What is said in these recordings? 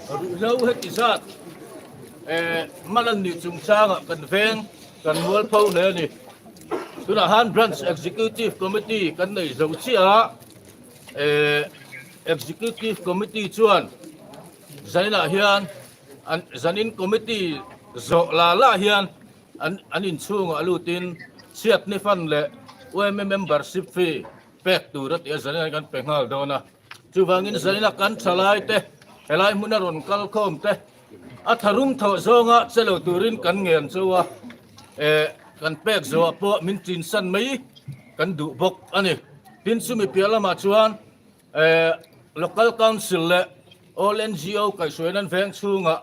Ruihhlo heti zat hman an nih chungchangah kan veng kan mualpho hle a ni. Tunah han Branch Executive Committee kan nei zo chiah a, Executive Committee chuan zaninah hian an zanin committee zawh la la hian an an inchhungah lutin chhiatni fund leh yma membership fee pek tur a tih a zanin kan pe nghal dawn a. Chuvangin zanina kan thalai te helai hmuna rawn kal khawm te a tharum thawh zawnga che lo turin kan ngen chu a, eh kan pek zawhah pawh min chinsan mai kan duh bawk a ni. Tin chumi piah lamah chuan eh Local Council leh All NGO kaihhruaina an veng chhungah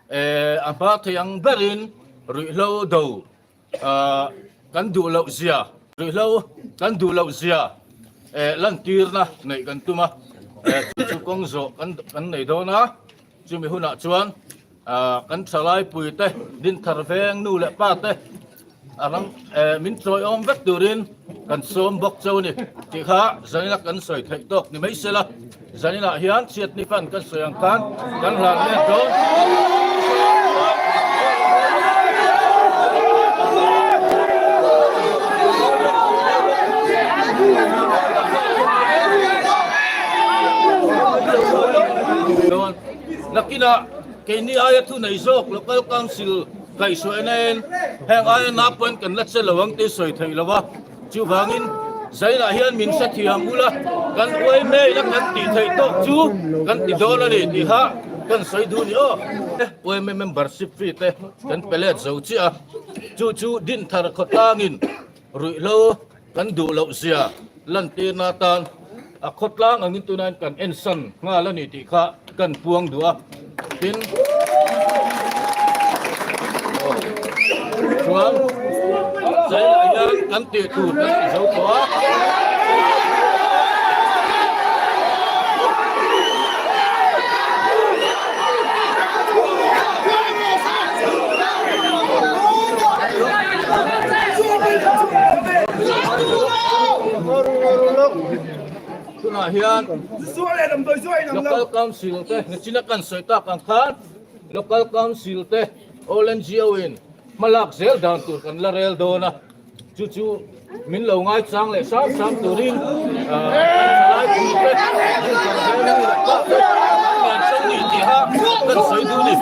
eh a hma thei ang berin ruihhlo do Kan duh loh zia, ruihhlo kan duh loh zia lantirna neih kan tum a, chu chu kawng zawh kan nei dawn a, chumi hunah chuan kan thalaipui te, Dinthar veng nu leh pa te a ram min chawiawm vek turin kan sawm bawk chauh a ni tih kha zanina kan sawi theih tawk ni mai sela. Zaninah hian chhiatni fan kan sawi ang khan kan hlan let dawn. Nakinah keini aia thu nei zawk Local Council kaihhruaina in heng aia naupang kan la che lo ang tih sawi theih lo a. Chuvangin Zainah hian min hrethiam ula, kan uai mail a kan tih theih tawk chu kan ti dawn a ni tih kha kan sawi duh ni aw. Uaime membership fee te kan pe let zo chiah a, chu chu Dinthar khawtlangin ruihhlo kan duh loh zia lantirna atan a khawtlang angin tunain kan ensan nghal a ni tih kha kan puang duh a. Tin, chuan Zainah hian kan tih tur kan ti zo tawh a. Tunah hian Local Council te nichina kan sawi tak ang khan Local Council te All NGO in hmalak zel dan tur kan la rel dawn a, chu chu min lo ngaichang leh sang sang turin thalai pui te, kan veng leh pa te kan ngen chauh ni tih kha kan sawi duh a ni.